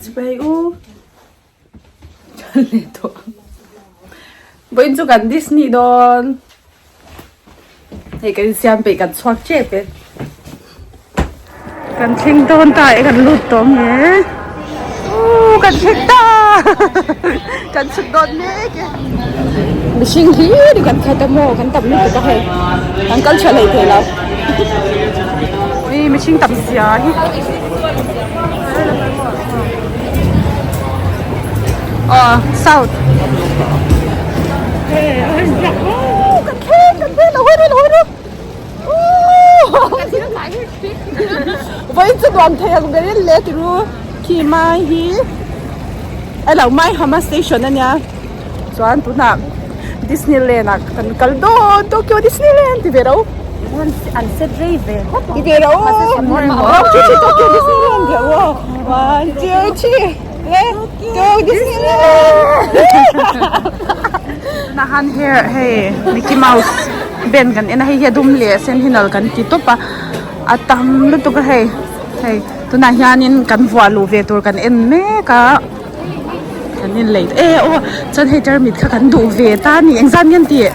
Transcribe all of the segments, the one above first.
Chibai u Chan leh tawh ang. Vawiin chu kan Disney dawn. Hei kan insiam peih kan chhuak tep e. Kan thleng dawn ta e kan lut tawh nge. Ooh kan thleng ta kan chhuk dawn mek e. Mihring hlir in kan khat a maw kan tam lutuk a hei kan kal tha hlei thei lo. Ui mihring tam sia hi. Aw south. Kan thleng kan thleng lo hawi ru lo hawi ru. Vawiin chu nuam thei ang ber in le ti ru khi mai hi a lo mai hama station a nia chuan tunah Disneyland ah kan kal dawn Tokyo Disneyland ti ve ro an set rei ve khawp ti ve ro one two three Tokyo Disneyland ti ro one two three le Tokyo Disneyland tunah han hei Mickey Mouse Ben kan en a hei hi a dum leh a sen hi nal kan ti tawp a a tam lutuk a hei hei tunah hianin kan vuah luh ve tur kan en mek a kan en lei e aw chuan hei tarmit kha kan duh ve ta a ni engzat nge an tih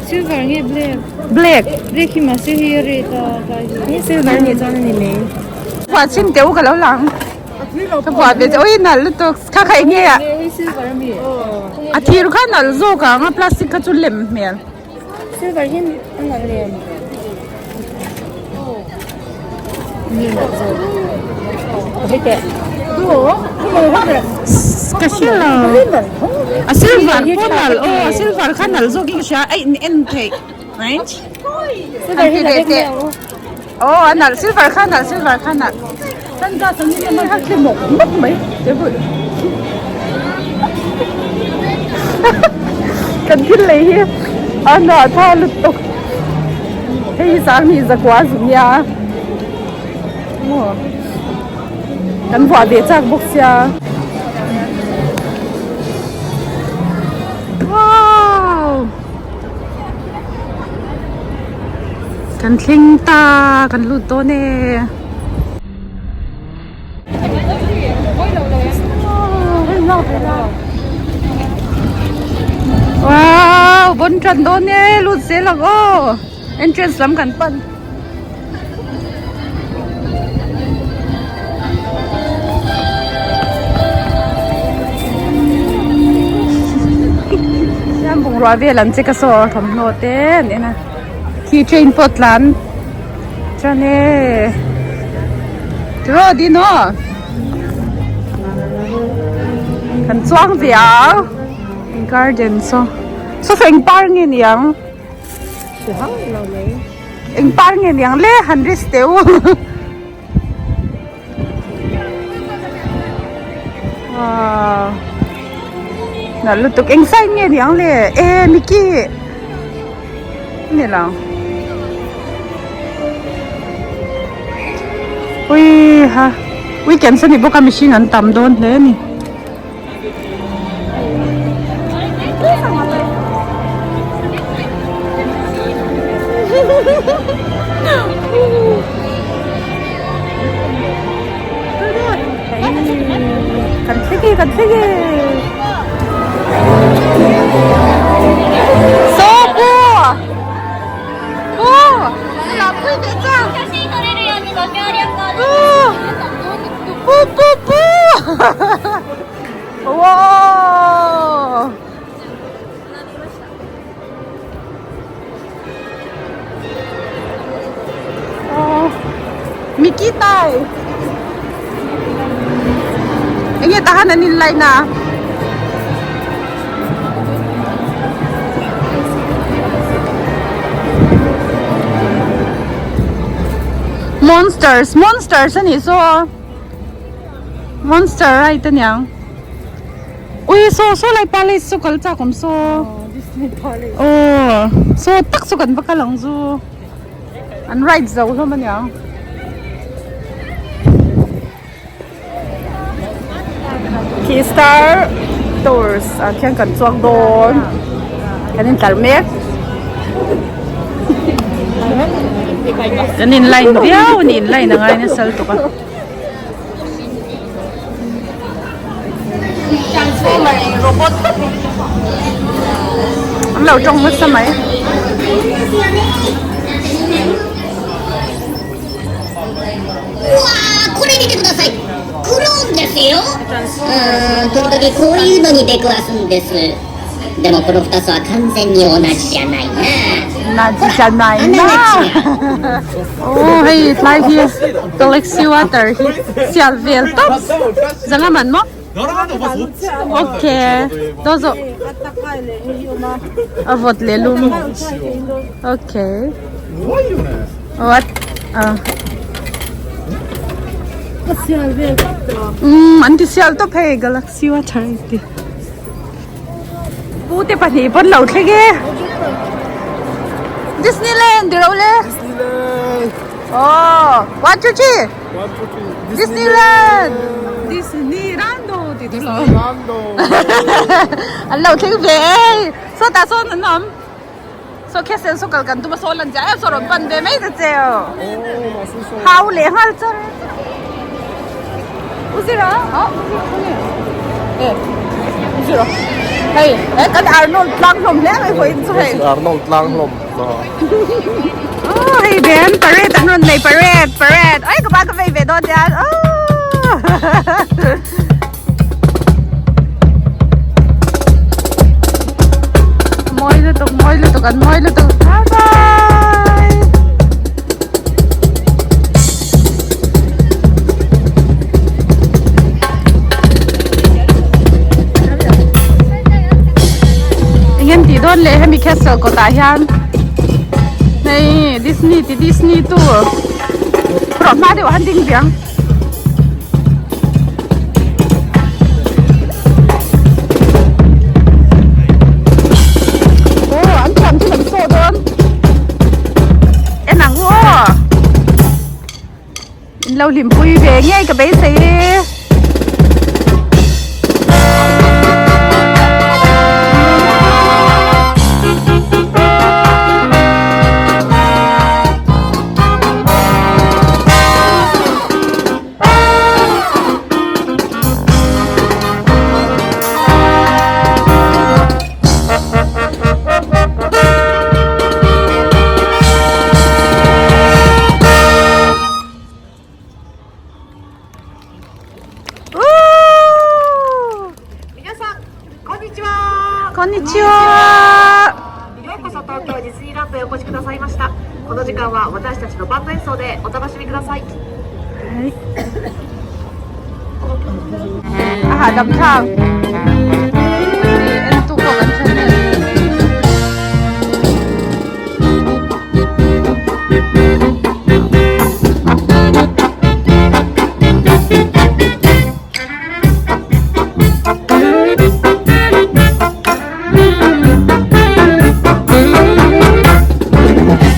silver nge black black black hi mahse hei a red a vai hi silver nih chuan a ni mai vuah chin teh u ka lo lang ka vuah ve che ui nalh lutuk kha kha eng nge a a thir kha nalh zawk ang a plastic kha chu lem hmel. Silver hi a nalh lem. Nge nalh zawk. Hei teh. Ka hre lo. A silver pawh nalh aw a silver kha nalh zawk in ka hria a in en theih right. Silver hi nalh em Aw a nalh silver kha nalh silver kha nalh. Kan thil lei hi a hnah tha lutuk hei hi sang hi zakua zu nia maw kan vuah ve chak bawk sia wow kan thleng ta kan lut dawn e. Wow bon tan dawn e lut zel ang aw entrance lam kan pan hian bungrua vel an check a saw thawmhnaw te an en a khi train pawh tlan. Chuan e tiraw Dino kan chuang ve ang garden saw saw saw eng par nge niang eng par nge niang le han risk teh u wow nalh lutuk eng sign nge niang le e Mickey ni lo ui ha weekend a ni bawk a mihring an tam dawn hle a ni. Kan thleng e kan thleng e Saw pu pu Pu pu pu Wow Mickey tai Enge tahan an in line a Monsters monsters a nih saw Monster ride aniang Ui saw saw lai palace chu kal chak awm saw Aw saw tak chu kan va kal ang chu an ride zo hlawm aniang Khi star tours ah khian kan chuang dawn kan intlar mek kan in line viau a ni in line a ngai nasa lutuk a. An lo tawng nasa mai. Aw hei tlai hi galaxy water hi sial vel tawp zanga man maw okay dozo a vawt leh lum okay what ah umm an ti sial tawp hei galaxy water an ti. Pu te pahnih pawn lo thleng e. Disneyland ti ro le. Disneyland. Oh, 1 2 3. 1 2 3. Disneyland. Disneyrando ti tu lo. Disneyrando. An lo thleng ve e. Saw tah sawn an awm. Saw khesen saw kal kan tum a saw lan chiah em saw rawn pan ve mai ta che aw. Hau leh nghal char. U zira a u zira khaw nge e u zira hei he kan Arnold tlang hlawm hle mai pawhin chu hei. Arnold tlang hlawm Oh hei ben parade an rawn nei parade parade ai ka pa ka vei ve dawn chian oh. Mawi lutuk mawi lutuk an mawi lutuk bye bye eng em tih dawn leh hemi castle kawtah hian hei Disney ti Disney tu rawh hma deuh a han ding viang. Aw an thiam thil an saw dawn en ang u aw in lo hlimpui ve ngei ka beisei e. こんにちは。ようこそ東京ディズニーランドへお越しくださいました。この時間は私たちのバンド演奏でお楽しみください。 A hahdam thlak en tu pawh kan hre hmel.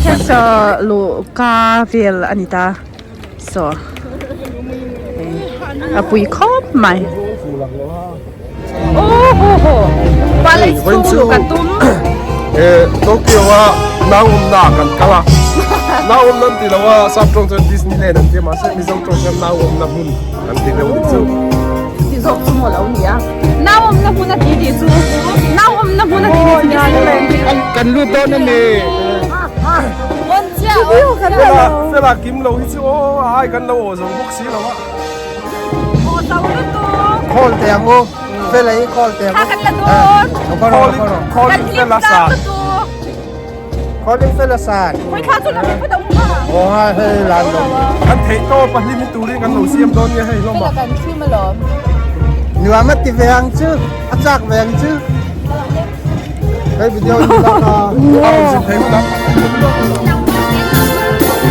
Castle luhka vel a ni ta. Saw a pui khawp mai aw haw haw palace chhung luh ka tum Tokyo a nau awmna ah kan kal a nau awmna an ti lo a sap tawng chuan Disneyland an ti a mahse Mizo tawng chuan nau awmna hmun an ti deuh dik chu ti zawk chu maw lo ni a nau awmna hmun a ti tih chu nau awmna hmun a ti tih chu Disneyland kan lut dawn a ni. Fela kim lo hi chu aw a ai kan lo aw zo bawk si lo a. Call te ang u Fela hi call te ang u. Call in Fela san. Call in Fela san. Aw ha hei lan lo. Kan theih tawp a hlim hi turin kan lo siam dawn nia hei hlawm a. Nuam a ti ve ang chu a chak ve ang chu. Hei video in lak a. A rawn zin thei hun a.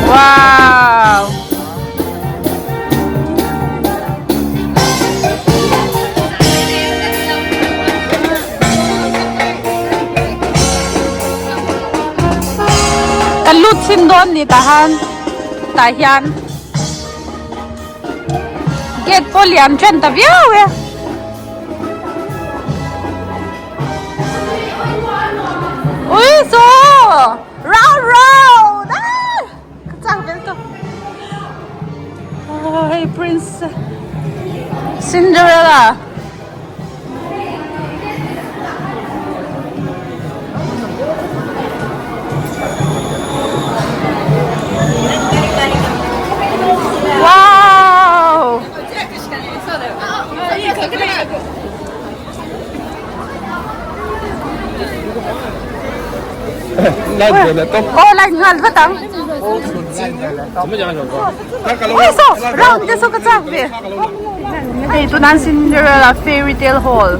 Wow. Kan lut chhin dawn ni tahan tah hian gate pawh lian then ta viau e. Ui saw! Round round! Ah! Ka chak vel tawh. Oh, hei Prince Cinderella. Oh, line nghal vat ang. Oi so, round te so ka chak ve. Hei tunan Cinderella Fairy Tale Hall.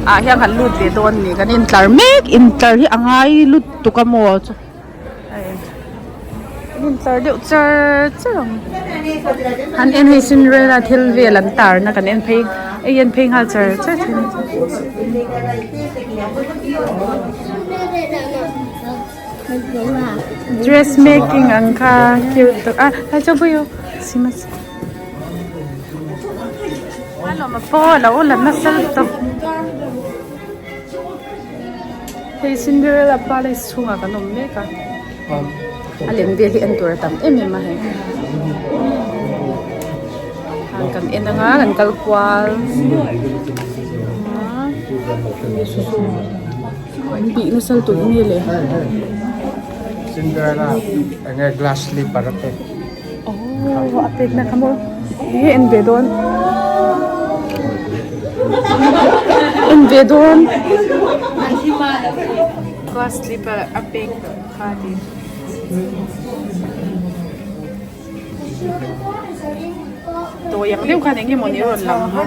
Ah hian kan lut ve dawn ni kan intlar mek intlar hi a ngai lutuk a maw chu hei an intlar deuh char char ang an en hei Cinderella thil vel an tar na kan en phei ei en phei nghal char char thei dress making ang kha cute tak a lai chaw pawh i. Alawm a pawh a lo la nasa lutuk hei Cinderella palace chhungah kan awm mek a a lem vel hi en tur a tam em em a hei kan en anga kan kal kual an bih nasa lutuk nge le Cinderella enge glass slipper a pek. Oh, a pek na kha maw? He en ve dawn. En ve dawn. Glass slipper a pek kha ti. Tawi ang deuh khan eng emaw ni rawn lang ha.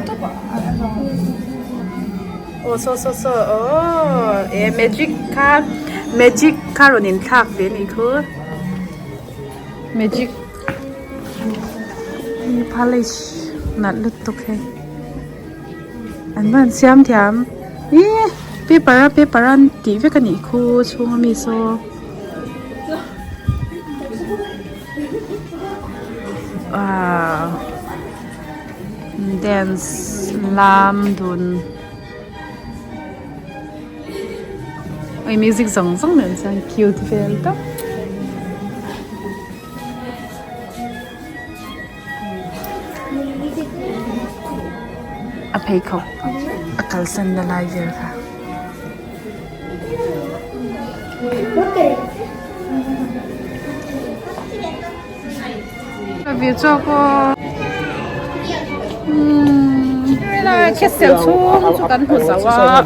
Oh, so so so. Oh, e magic kha magic kha rawn inthlak ve ni khu. Magic palace nalh lutuk hei an van siam thiam ihh paper a paper a an tih vek a nih khu chhung ami saw ahh dance lam dun. Oi music zawng zawng nen chuan cute vel tawp. A pheikhawk a kalsan na lai vel kha. Ka view chawk aw. Castle chhung chu kan hmu zo a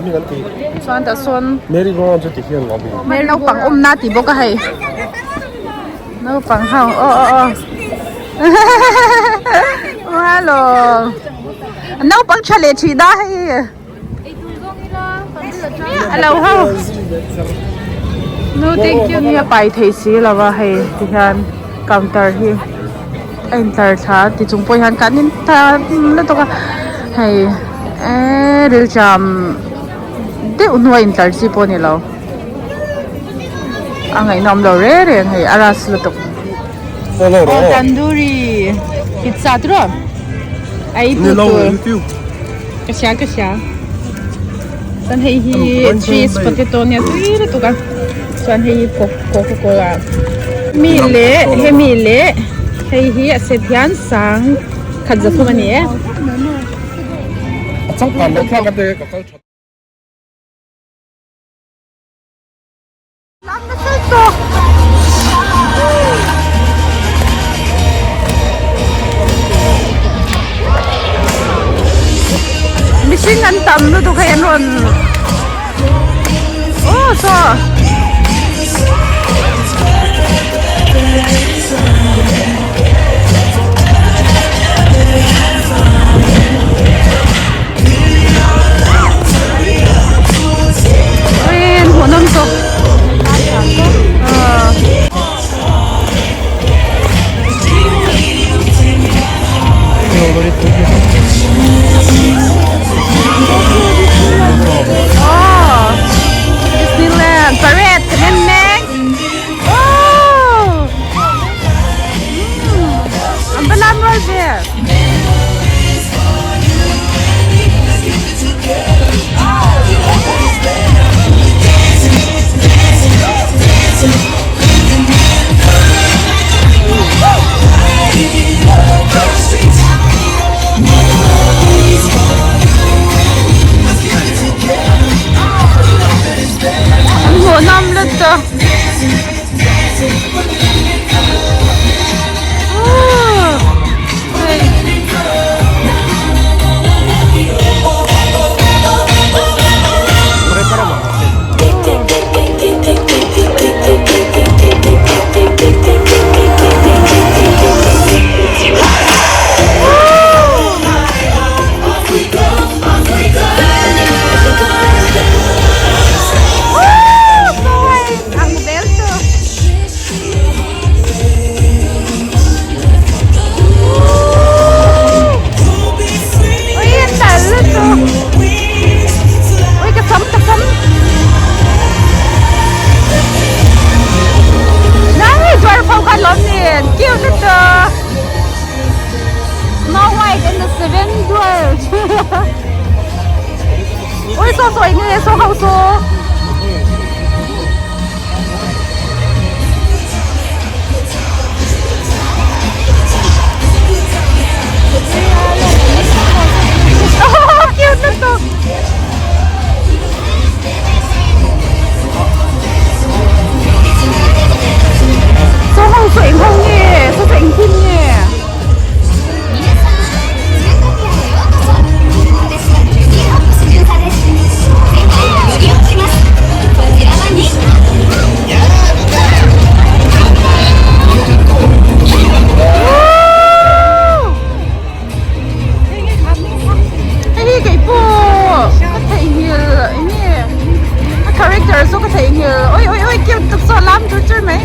chuan tah sawn Merry go round chu ti hian awm Merry naupang awmna tih bawk a hei naupang ho aw aw aw hello naupang tha leh thih da hei. A lo ho no thank you ni a pai thei si lo a hei ti hian counter hi a in tlar thla a ti chung pawh hian kan in tar lutuk a hei eee rilṭam deuh hnuai in tlar chi pawh a ni lo a ngaihnawm lo reng reng hei a rush lutuk aw tandoori pizza te rawh a ei tu tur. Ka hria ka hria chuan hei hi cheese potato nia tui lutuk a chuan hei hi coca cola mi leh hemi leh hei hi a set hian sang khat zathum a ni e. Mihring an tam lutuk hei an rawn aw saw Hmuhnawm tawp Oh Disneyland parade kan en mek Oh An va lam rual ve. nge saw ho saw. Cute lutuk. Saw ho saw eng ho nge? Saw saw eng thil nge? Hei hi keipawh ka theihnghilh eng nge a character chu ka theihnghilh oi oi oi cute tak saw lam chur chur mai.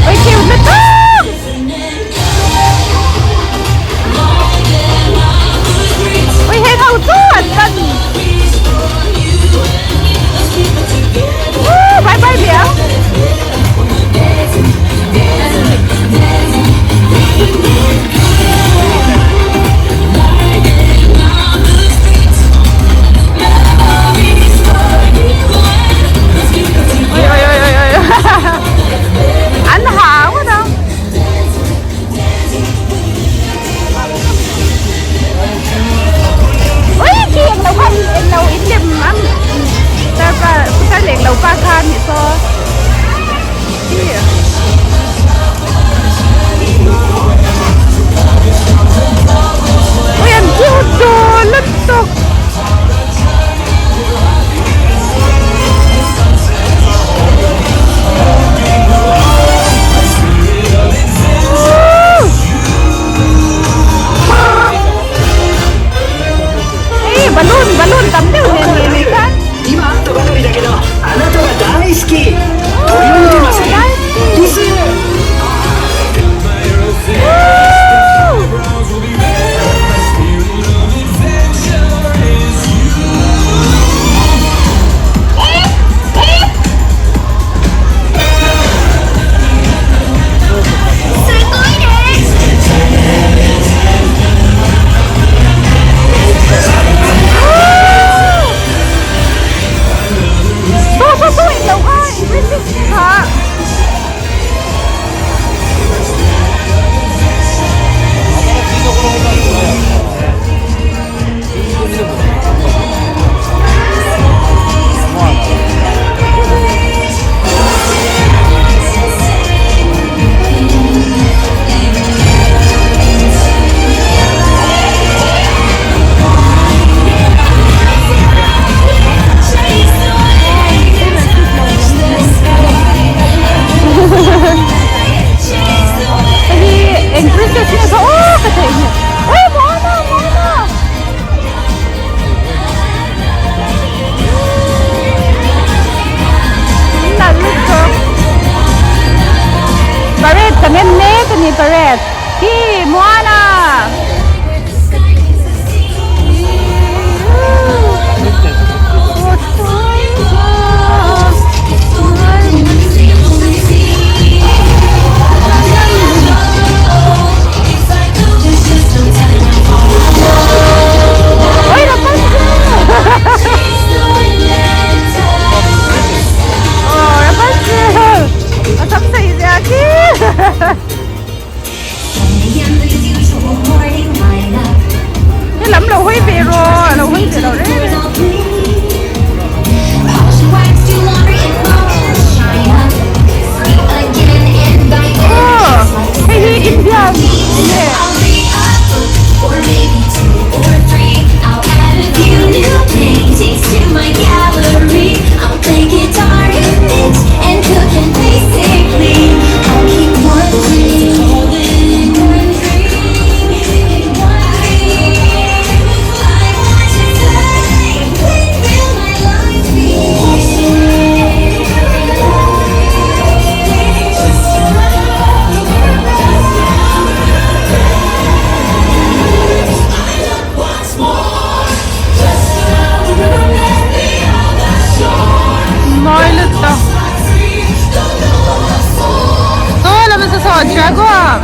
Oi cute lutuk. Oi heng ho chu an tan. Bye bye Bia. Oi oi oi oi oi. An hau đâu. Ui khi em nấu không em nấu ít lem ăn. Ta pa ta lek lo pa kha ni so. Ui an cute dawn lutuk. Hei balloon balloon tam deuh nen ngei mai khan. Saw saw saw in lo kha in princess te kha. Hei hi eng princess nge kha aw ka theih hi ui Moana Moana nalh lutuk parade kan en mek a ni parade hi Moana. Oi Rapunzel! Oh, Rapunzel! A sam sei zia khi! He lam lo hawi ve rawh, a lo hawi ve lo reng reng. Aw hei hi Indian enge. Mawi lutuk. Dragon.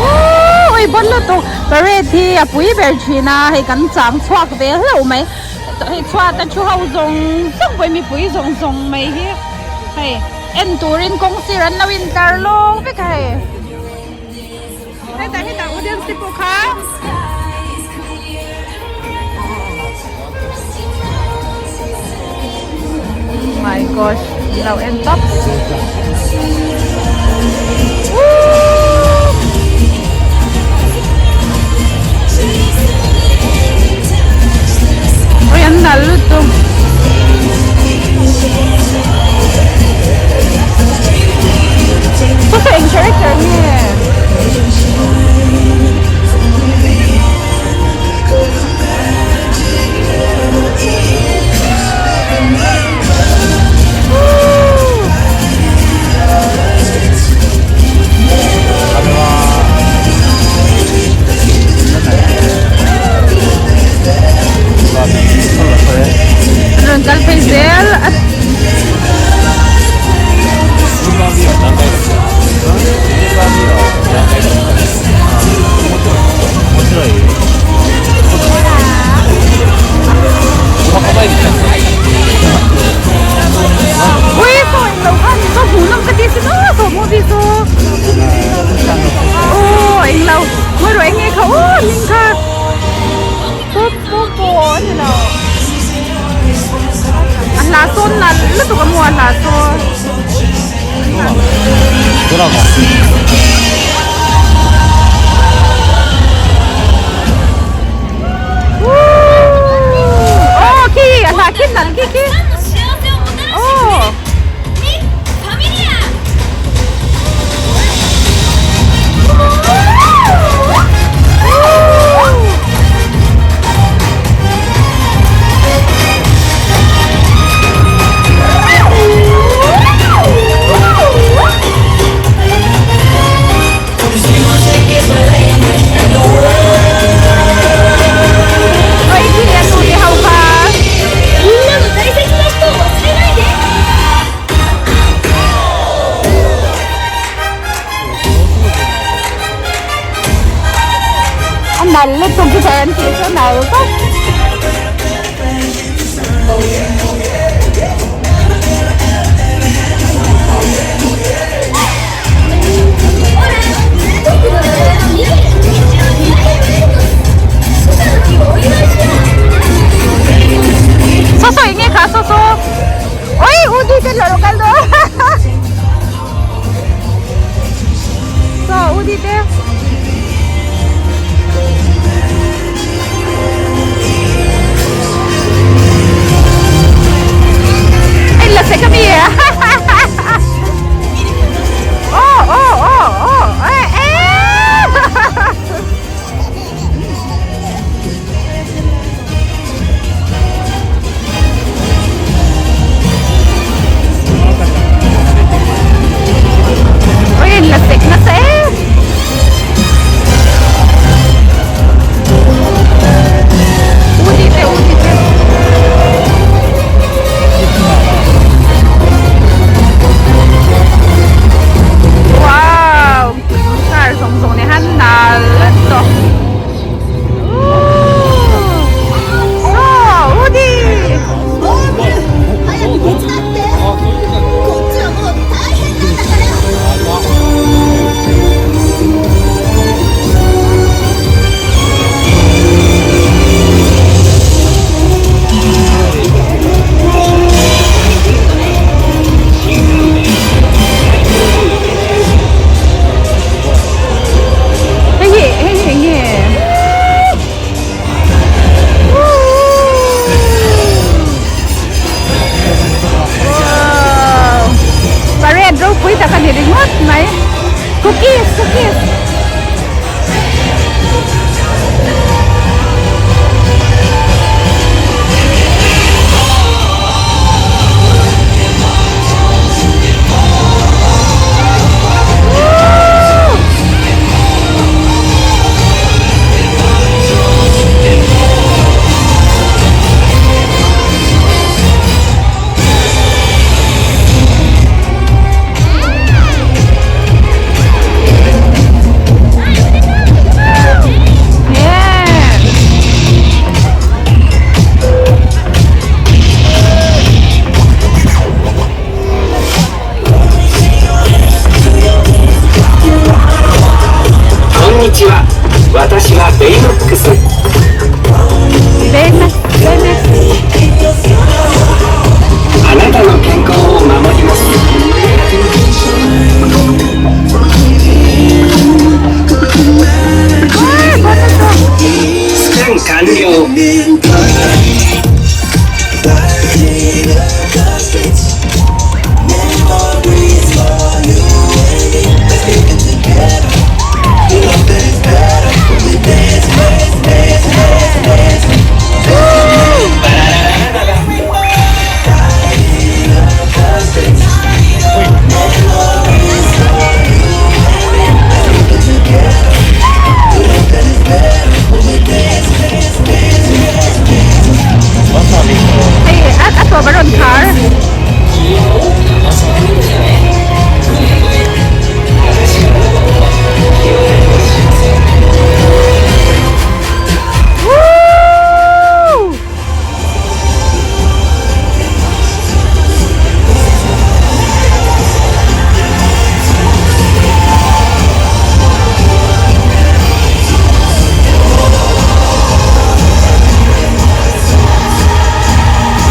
Woo! Ui bon lutuk parade hi a pui ber thin a hei kan chang chhuak ve hlauh mai hei chhuat a thu ho zawng zawng pawh hi mipui zawng zawng mai hi hei en turin kawng sir an lo intlar lawng vek a hei. Hetah hetah audience te pawh kha. My gosh, lo en tawp. Oi an nal lutuk. Saw saw eng character nge? Rawn kal phei zel a. Ui saw eng lo khan saw hmuh nawm ka ti sin aw saw movie chu. Aw eng lo ngawi rawh eng nge kha aw hming kha. A hla sawn nalh lutuk a maw a hla sawn. Aw khi a hla khi nalh khi khi. Aw. Oi khi a nu te ho kha. A nal lutuk hi thei an tih chu a nal vak. Saw saw eng nge kha saw saw. Oi u di te lo kal do. Saw u di te. tawp a rawn khar.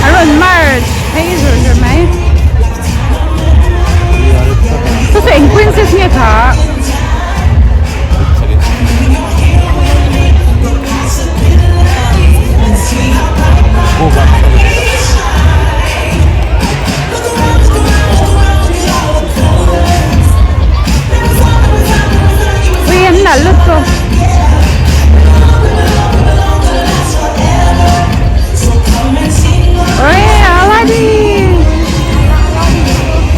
A rawn march phei zur zur mai. Chu chu eng princess nge kha? Ui an nalh lutuk. Ui Aladdin.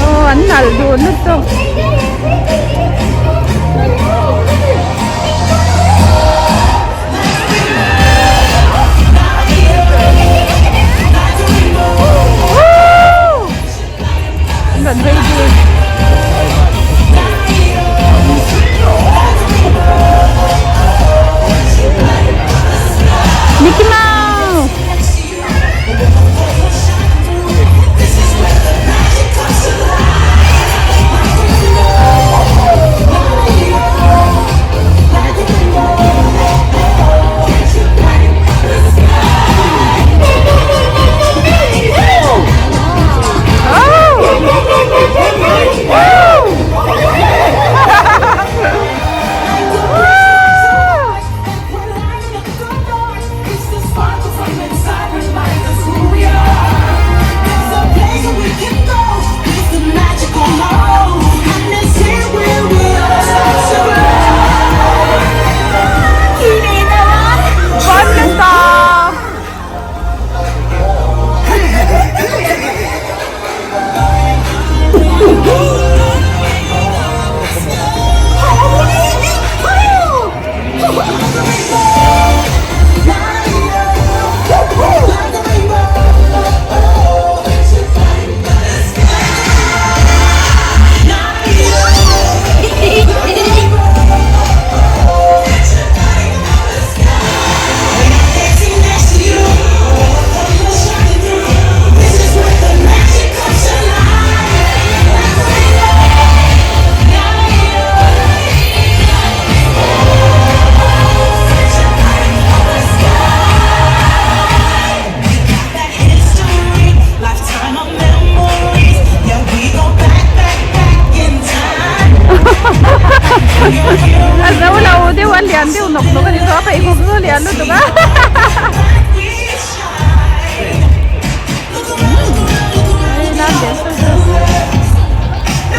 Aw an nalh duh lutuk. Mickey Mouse! A zo lo deuh a lian deuh nawk nawk a ni zawk a pheikhawk chu a lian lutuk a.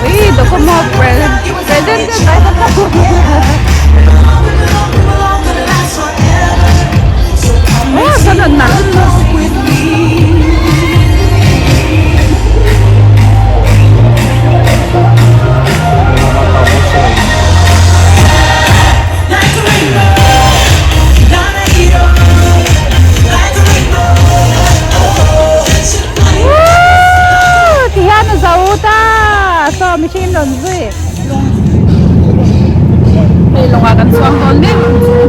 Ui Docomo present Oh, sao lần nắng. Ti hian a zo ta saw mihring rawn zui hei lawngah kan chuang dawn mek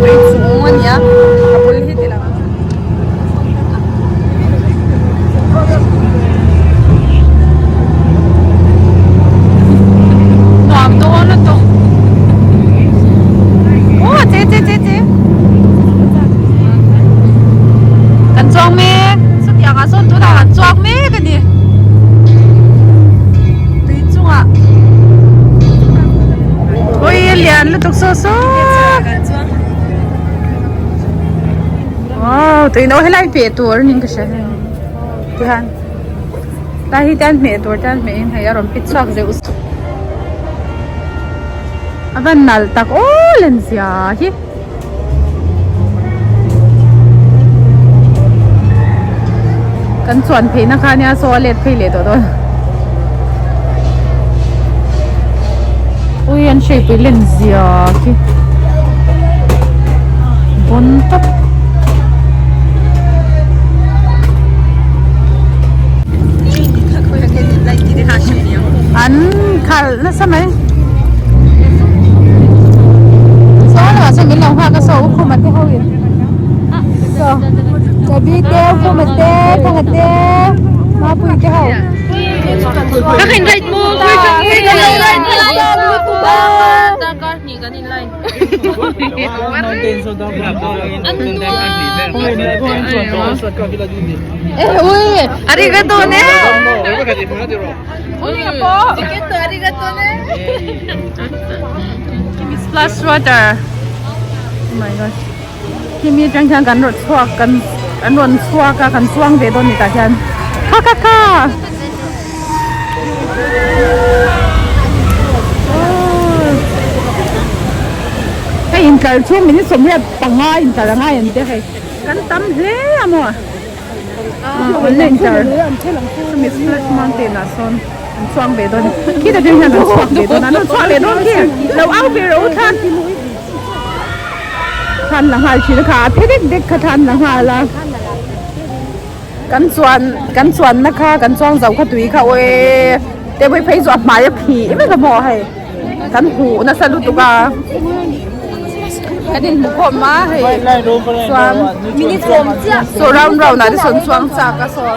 tui chung a nia a bul hi ti lang nuam dawn lutuk aw che che che che Kan chuang mek chutiang ah sawn tunah kan chuang mek a ni tui chungah ui a lian lutuk saw saw wow tui no helai hmeh tur a ni ka hria hei tihian tlai hi tian hmeh tur te an hmeh in hei a rawn pit chhuak zeuh a van nalh tak aw len zia hi. Kan chuan phei na kha nia saw a let phei leh tawh dawn. Ui an hreipui len zia khi bon tawp. nghal nasa mai saw lamah sawn min lo nghak a saw u khuma te ho in saw chabi te u khuma te thanga te mapui te ho Ka khin right mo Arigato ne Kimi splash water oh my gosh Kimi atang hian kan rawn chhuak kan an rawn chhuak a kan chuang ve dawn ni tah hian kha kha kha. Hei intlar chhung minute sawmriat panga intlar a ngai an tia hei kan tam hle a maw an la intlar chumi splash mountain ah sawn an chuang ve dawn khi ta ding hian an chhuak ve dawn a an rawn chhuak leh dawn khi lo au ve rawh u thlan thlan la nghal thin a kha a phe dek dek kha thlan la nghal a. Kan chuan kan chuanna kha kan chuang zo kha tui kha awii table phei chu a hmai a phih vek a maw hei kan huh nasa lutuk a kan inhmu khawm a hei chuan saw round round ah te sawn chuang chak a saw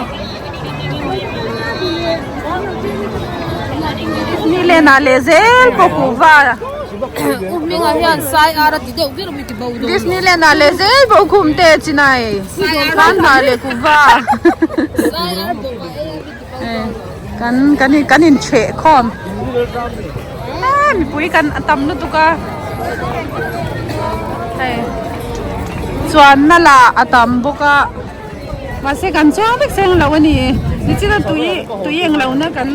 Disneyland ah leh zel pawh kuhva. Disneyland ah leh zel pawh khum te chinai khan hna leh kuhva kan kan kan in chheh khawm a mipui kan a tam lutuk a hei chuanna lah a tam bawk a mahse kan chuang vek seng lo a ni nichina tui tui englo na kan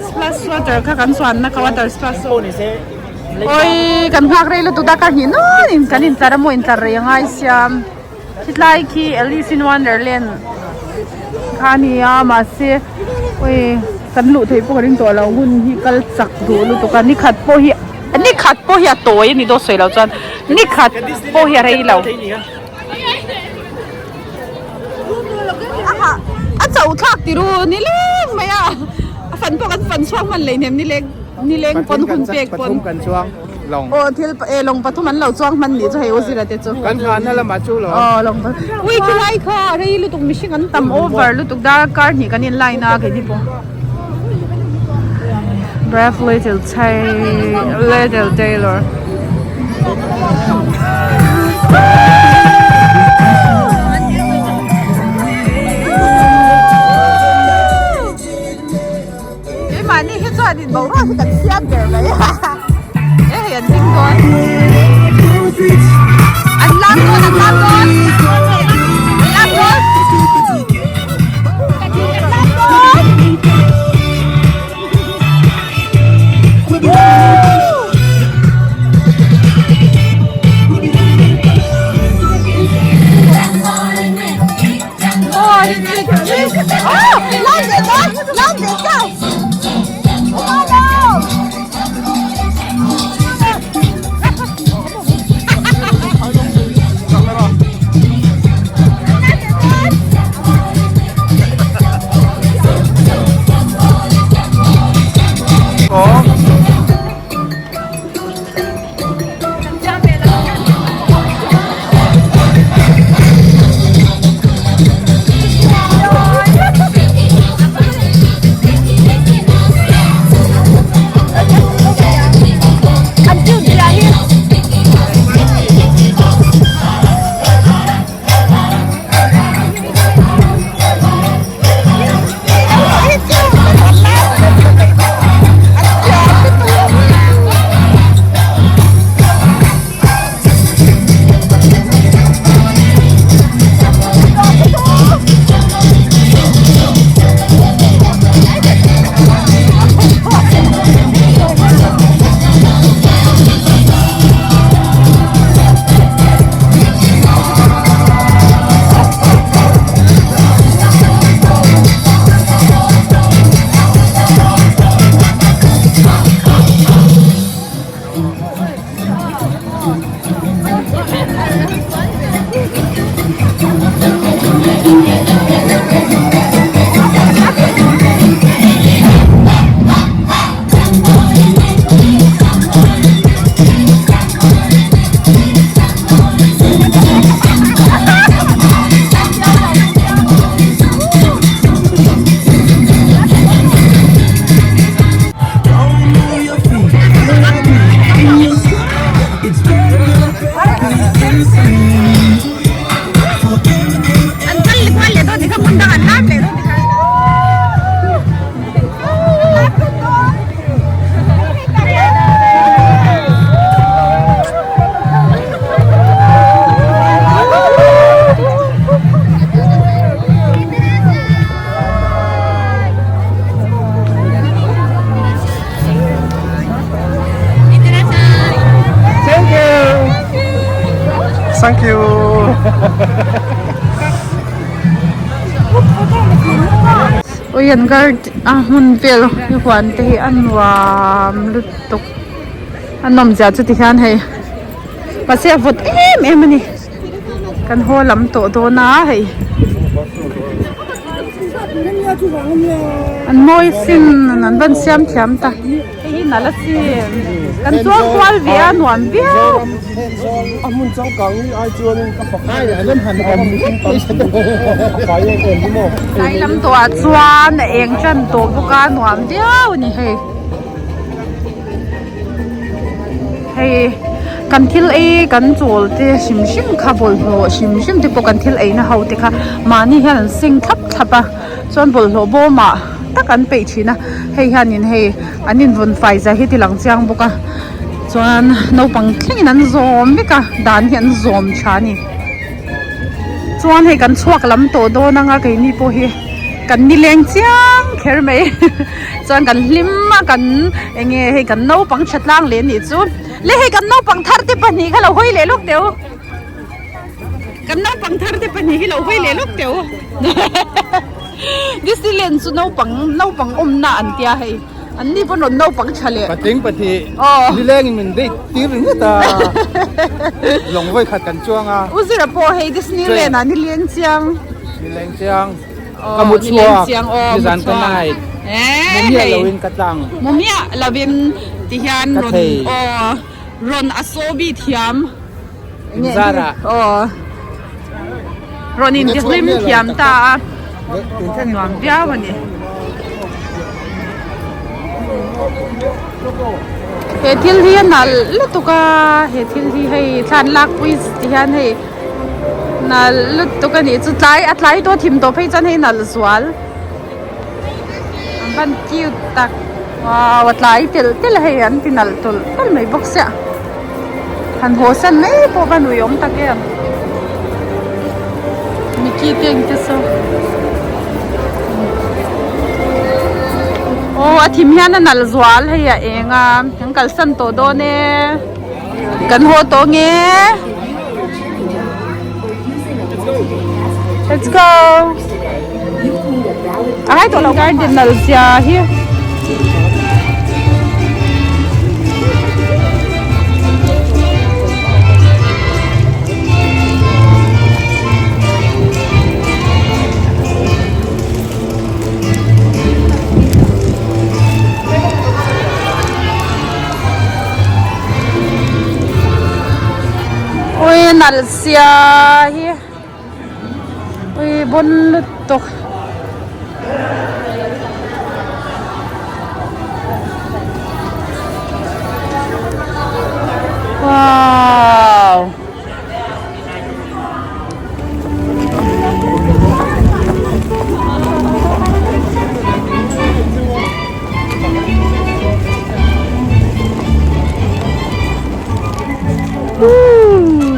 splash water kha kan chuanna kha water splash Awii kan nghak rei lutuk ta ka hnih nual in kan intlar a maw intlar rei a ngai siam khitlai khi Alice in Wonderland kha a ni a mahse awii kan luh theih pawh ka ring tawh lo hun hi kal chak duh lutuk a nikhat pawh hi nikhat pawh hi a tawi a ni dawt sawi loh chuan nikhat pawh hi a rei lo a chauh thlak tiru nileng mai a a fan pawh kan fan chhuak hman lei hnem nileng. Nileng pawn hun pek pawn. Pathum kan chuang lawng. Aw thil e lawng pathum an lo chuang hman nih chu hei u zira te chu. Kan nghahna lamah chu lo. Aw lawng pathum. Ui khilai kha rei lutuk mihring an tam over lutuk darkar hnih kan in line a keini pawh. Brave little little tailor. Keimahni hi chuan in boruak hi kan siam ber mai e hei an ding dawn an lam dawn an lam dawn an lam dawn an lam dawn Thank you. Ui an garden a hmun vel hi huan te hi a nuam lutuk a nawm zia chu ti hian hei mahse a vawt em em a ni kan haw lam tawh dawn a hei an mawi sin an van siam thiam ta. Hei hi nalh asin. Kan chuang kual ve a nuam viau. A hmun changkang hi ai chuanin ka fak a fai em em hi maw. Tlai lam tawhah chuan a eng tan tawh bawk a nuam viau a ni hei. Hei kan thil ei kan chawl te hrim hrim kha bawlhhlawh hrim hrim te pawh kan thil ei na ho te kha mahni hian an seng thlap thlap a chuan bawlhhlawh bawmah tak an peih thin a hei hianin hei an invawn fai zia hi ti lang chiang bawk a chuan naupang thlengin an zawm vek a dan hi an zawm tha a ni chuan hei kan chhuak lam tawh dawn anga keini pawh hi kan nileng chiang kher mai chuan kan hlim a kan eng nge hei kan naupang tha tlang leh anih chu le hei kan naupang thar te pahnih kha lo hawi leh lawk teh u. Kan naupang thar te pahnih hi lo hawi leh lawk teh u. Disneyland chu naupang naupang awmna an tia hei. An ni pawn rawn naupang tha leh. Patling pahnih nileng in min date tir ringawt a. Lawng vawi khat kan chuang a. U Zira pawh hei Disneyland ah nileng chiang. Nileng chiang. Ka mu chhuak. Nizan ka night. Mu miah loin ka tlang. Mu miah lovin ti hian rawn aw rawn a saw bi thiam. Inzara. Aw. Rawn in ti hlim thiam ta a. Nuam viau a ni. He thil hi a nalh lutuk a, he thil hi hei thlan lak pui ti hian hei nalh lutuk a nih chu tlai a tlai tawh thim tawh phei chuan hei nalh zual. An van cute tak wow a tlai telh telh a hei an ti nalh tawlh tawlh mai bawk sia han haw san mai pawh va nui awm tak em Mickey te ang te saw aw a thim hian a nalh zual hei a eng a an kalsan tawh dawn e kan haw tawh nge let's go. A ngai tawh lo garden nal zia hi. Ui nal zia hi. Ui bon lutuk. Wow.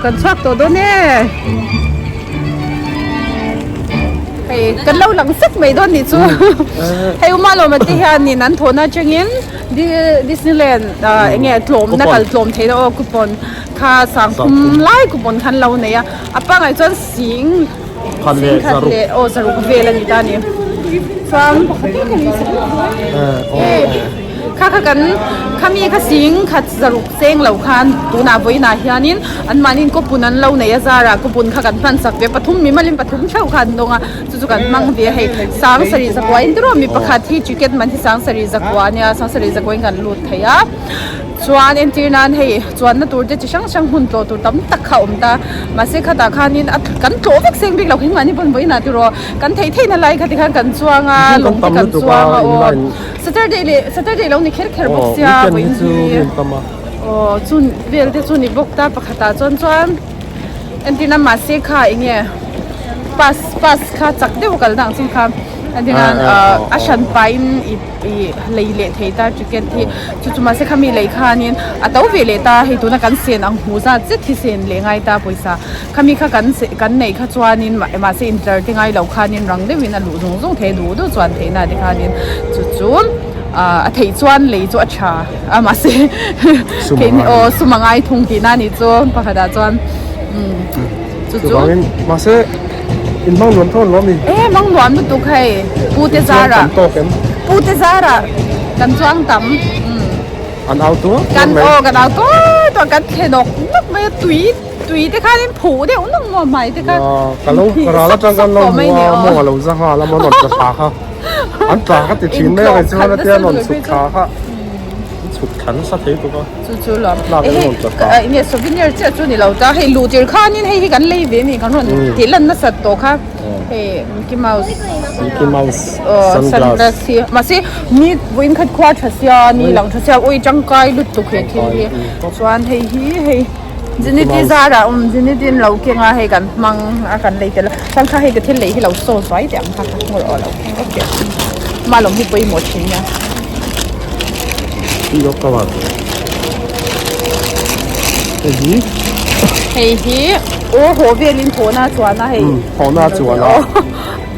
Kan chhuak tawh dawn e. Hei kan lo lang sek mai dawn nih chu. Hei Uma Lawma te hianin an thawhna atangin Disneyland eng nge tlawmna kal tlawm theihna aw coupon kha sangthum lai coupon kha an lo nei a. A pangngai chuan sing sing khat leh aw zaruk vel a ni ta a ni. Chuan kha kha kan khami kha sing khat zaruk cheng lo khan tunah vawiinah hianin anmahniin kawpun an lo nei a zarah kawpun kha kan hman chak ve pathum mi malin pathum theuh kha an dawng a chu chu kan hmang ve a hei sang sarih zakua in tiraw mi pakhat hi ticket man hi sang sarih zakua ania sang sarih zakua in kan lut thei a chuan entir nan hei chuanna tur te chi hrang hrang hmun tlawh tur tam tak kha a awm ta mahse khatah khanin a kan tlawh vek seng bik lo khi mahni pawn vawiinah tiraw kan theih theihna lai kha tikhan kan chuang a lawng te kan chuang a aw. Saturday leh Saturday lo ni kher kher bawk sia vawiin hi aw chu vel te chu ni bawk ta pakhatah chuan chuan entirna mahse kha eng nge pass pass kha chak deuh a kal na ang chi kha entirna ahh a hran pahin ih ih lei leh thei ta ticket hi chu chu mahse khami lei khanin a to ve leh ta hei tuna kan sen ang hmuh zat zet hi sen leh ngai ta pawisa. Khami kha kan kan neih kha chuanin mahse intlar te ngai lo khanin rang deuhin a luh zung zung thei a duh duh chuan theihna te khanin chu chu ah a theih chuan lei chu a tha a mahse keini aw sum a ngai thung tihna a nih chu pakhatah chuan. Chu chu. Chuvangin mahse in hmang nuam tho an lawm ni. E hmang nuam lutuk hei Pu te zara. Chuang tam tawk em? Pu te zara kan chuang tam. An au tuar tuar Kan mai. aw kan au tuar tuar kan thle nawk nawk mai a tui tui te khan in phuh deuh nawk maw hmai te khan. Ka lo ka ral atang kan lo hmu a maw a lo za nghal a maw rawn tla thla kha. An tla ka ti thin mai a kei chuan a tia rawn chhuk thla kha. Chhuk thla nasa thei tuk a. Chu chu lawm. Tlak in rawn tla thla. Hei nge souvenir chiah chu ni lo ta hei luh tir khanin hei hi kan lei ve ni kan rawn tih lan nasat tawh kha hei Mickey Mouse. Mickey Mouse sunglass. Sunglass hi mahse ni vawiin khat khua tha sia ni lang tha sia ui tangkai lutuk he thil hi chuan hei hi hei Ziniti zarah awm Ziniti in lo keng a hei kan hmang a kan lei tel a chuan kha hei ka thil lei hi lo saw zuai teh ang kha kha hmur aw lo keng vek teh mah lawm hi pawimawh thin nia. Hei hi Hei hi aw haw velin thawhna a chuan a hei thawhna a chuan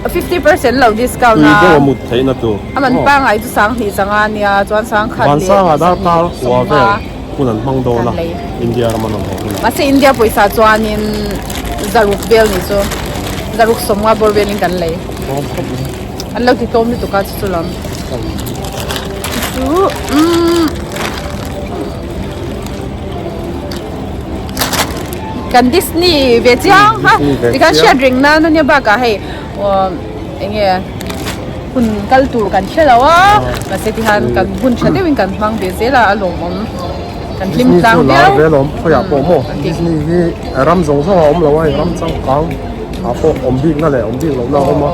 a 50% lo discount a tui deuh a mut theihna tur a man pangngai chu 20 changa nia chuan 10,000 leh Vansanga darkar kua vel Hun an hmang dawn a, India ram an rawn haw hun. Mahse India pawisa chuanin zaruk vel ni chu zaruk sawmnga bawr velin kan lei. Tlawm khawp mai. An lo ti tlawm lutuk a chu chu lam. Chu umm kan Disney ve chiang ha tikhan hriat reng nan ania bakah hei eng nge hun kal tur kan hre lo a mahse tihian kan hun tha deuhin kan hmang ve zel a a lawmawm kan hlim tlang viau. Disney chu lar ve alawm khawiah pawh maw Disney hi ram zawng zawng a awm lo a hei ram changkang ah pawh awm bik na leh awm bik loh na a awm a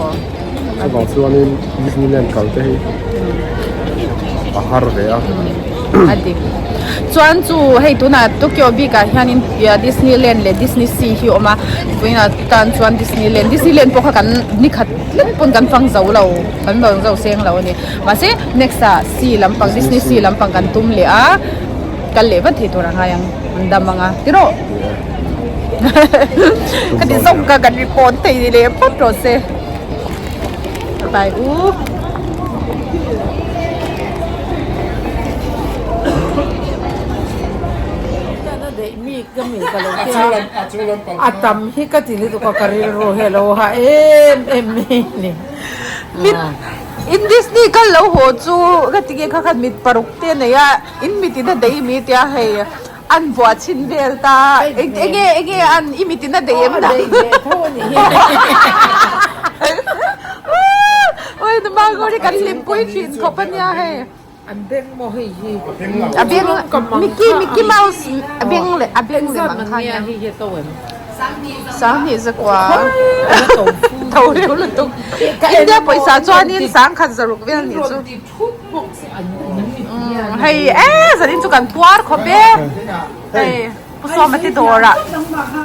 chuvang chuanin Disneyland kal te hi a har ve a. A dik. Chuan chu hei tunah Tokyo bikah hianin Disneyland leh Disney Sea hi a awm a vawiinah tan chuan Disneyland Disneyland pawh kha kan nikhat tlem pawn kan fang zo lo kan bang zo seng lo a ni mahse next ah sea lampang Disney Sea lampang kan tum leh a kal leh vat thei tur a ngai ang an dam ang a tiraw ka ti zawk ka kan report thei leh phawt rawh se bye bye u. A tam hi ka ti lutuk a ka rilru hi a lo ha em em mai a ni. Mit in Disney kal lo haw chu ka ti nge kha khan mit paruk te a nei a in mit in a daih mi tia hei an vuah chhin vel ta enge enge an i mit in a daih em dah. Oi Numanguri kan hlimpui thin khawp a nia hei. An beng maw hei hi? A beng Mickey Mickey Mouse a beng leh a beng leh ang khan nia. Hei hi a to em? Sanghnih zakua tho reuh lutuk. India pawisa chuanin sangkhat zaruk vel nih chu. Hei e zanin chu kan puar khawp e. Hei Pu Sawma te dawrah.